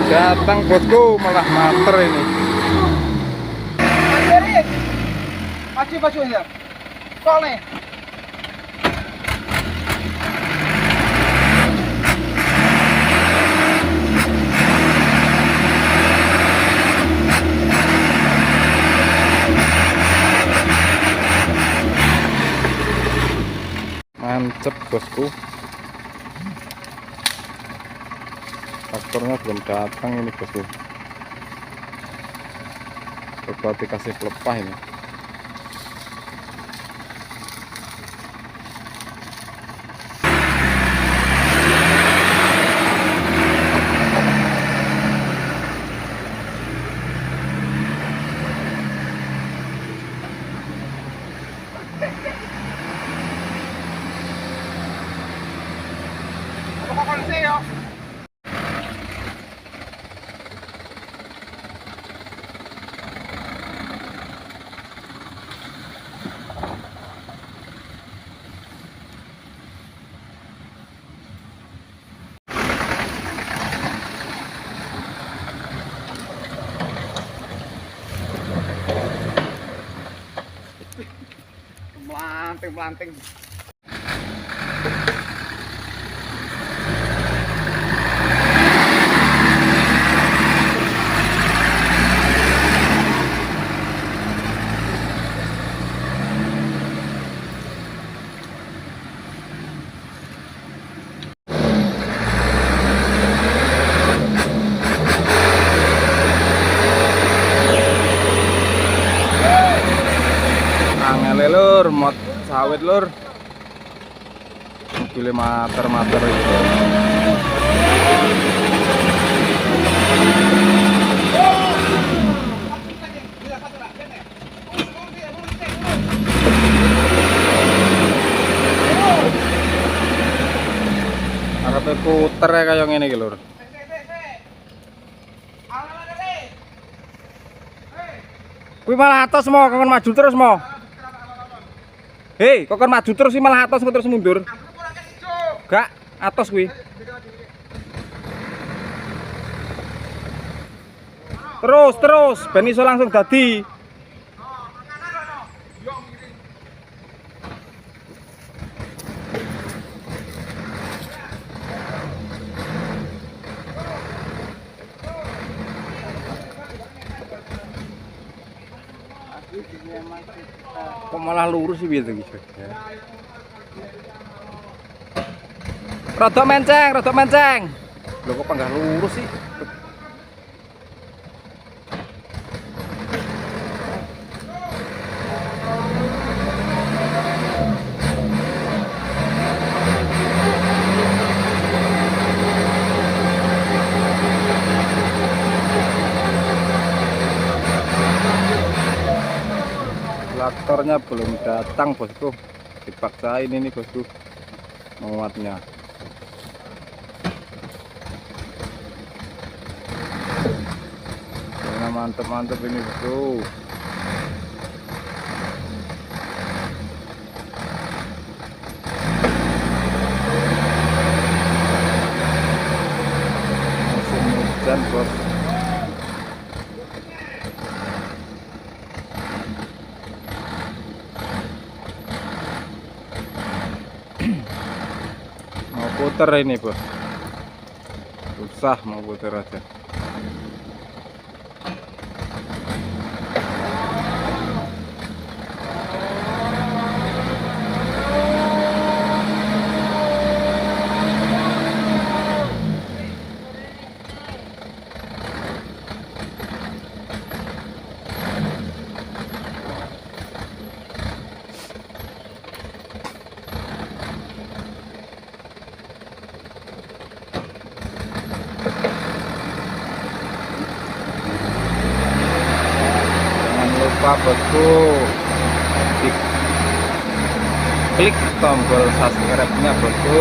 Datang bosku, malah mater ini. Maju maju ya. Kol nih. Mantep bosku. Traktornya belum datang ini bosku. Coba dikasih pelepah ini. Apa kon sih yo? Melanting, melanting. Angele lur, mot sawit lur. Mobilnya mater-mater gitu. Arepe puter ya kaya ngene iki lur. Kuwi malah atos mo, kokon maju terus mo. Hei, kokon maju terus sih malah atos terus mundur. Gak, atos kuwi. Terus, terus, ben iso langsung dadi. Kok malah lurus sih piye to iki? Rodok menceng, rodok menceng. Lho kok panggah lurus sih? Traktornya belum datang bosku, dipaksain ini bosku muatnya. Karena mantep-mantep ini bosku. Musim hujan bos. Mau puter ini bos, susah mau puter aja. Jangan lupa bosku di klik tombol subscribe-nya bosku,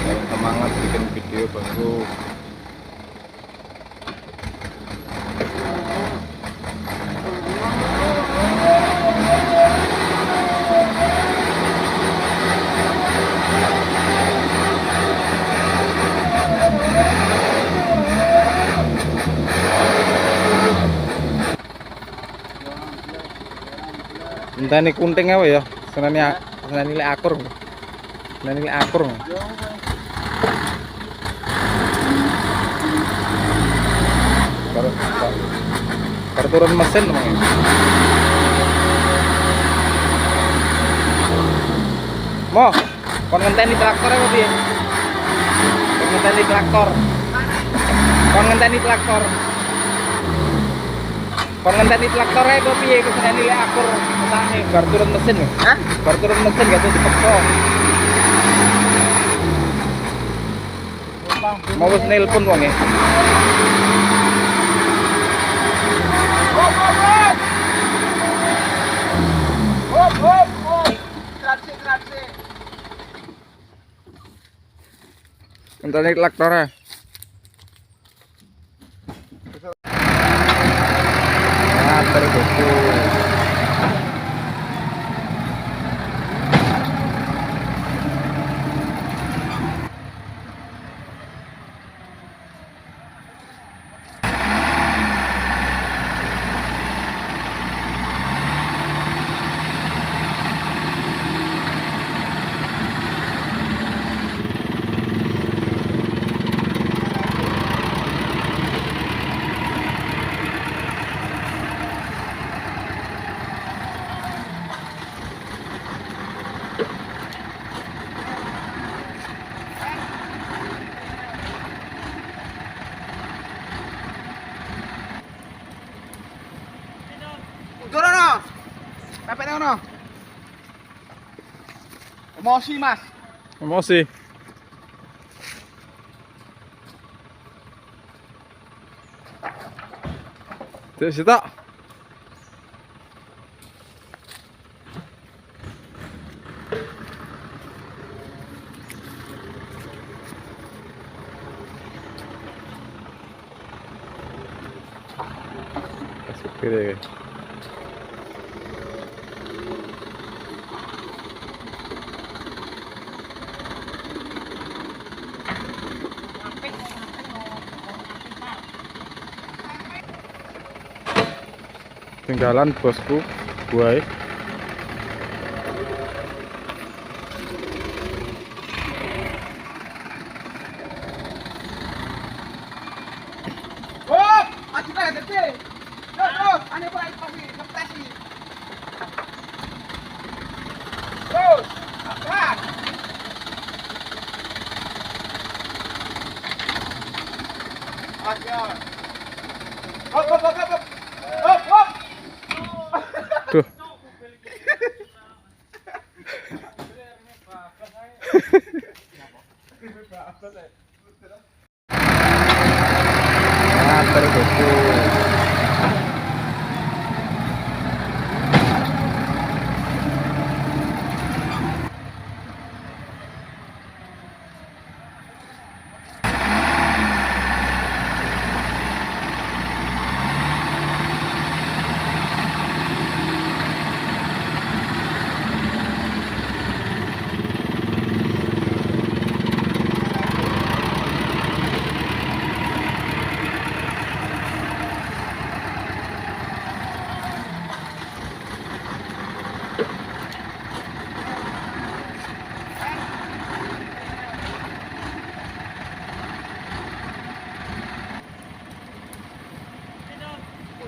biar semangat bikin video bosku. Ngenteni kunting apa ya? Seneni seneni lek akur. Seneni lek akur. Baru baru turun mesin emang. Mo, kon ngenteni traktor apa piye? Kon ngenteni traktor. Kon ngenteni traktor. Kon ngenteni traktor ae apa piye keseneni lek akur mesake bar turun mesin. Hah? Bar turun mesin gak tuh dipeksa. Mau wis nelpon wong e. Hop hop hop. Hop hop hop. Traksi traksi. Ngenteni traktor ae. Ngater bosku. Turun no. Pepek ngono. Emosi, Mas. Emosi. Terus sitok. Supir ya. Tinggalan bosku buai. Hop, maju kan gede. Terus terus, ane pak pasti ngetes iki. Terus, tabrak. Aja. Hop hop hop hop. Hop hop. Duh. Ngater bosku.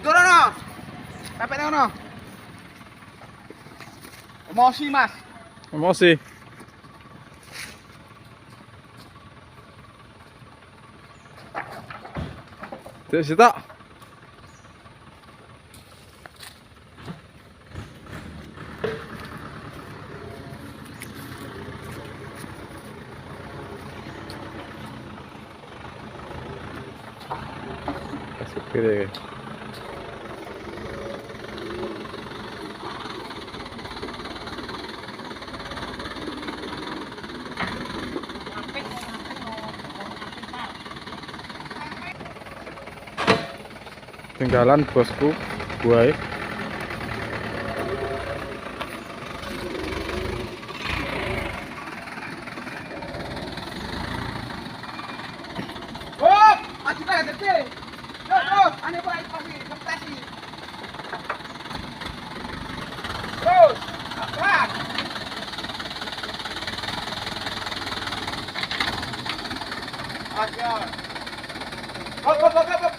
Turun no. Pepek ngono. Emosi, Mas. Emosi. Terus sitok. Supir ya. Tinggalan bosku buai. Hop, maju kan gede. Terus terus, ane pak pasti ngetes iki. Terus, Go go go go.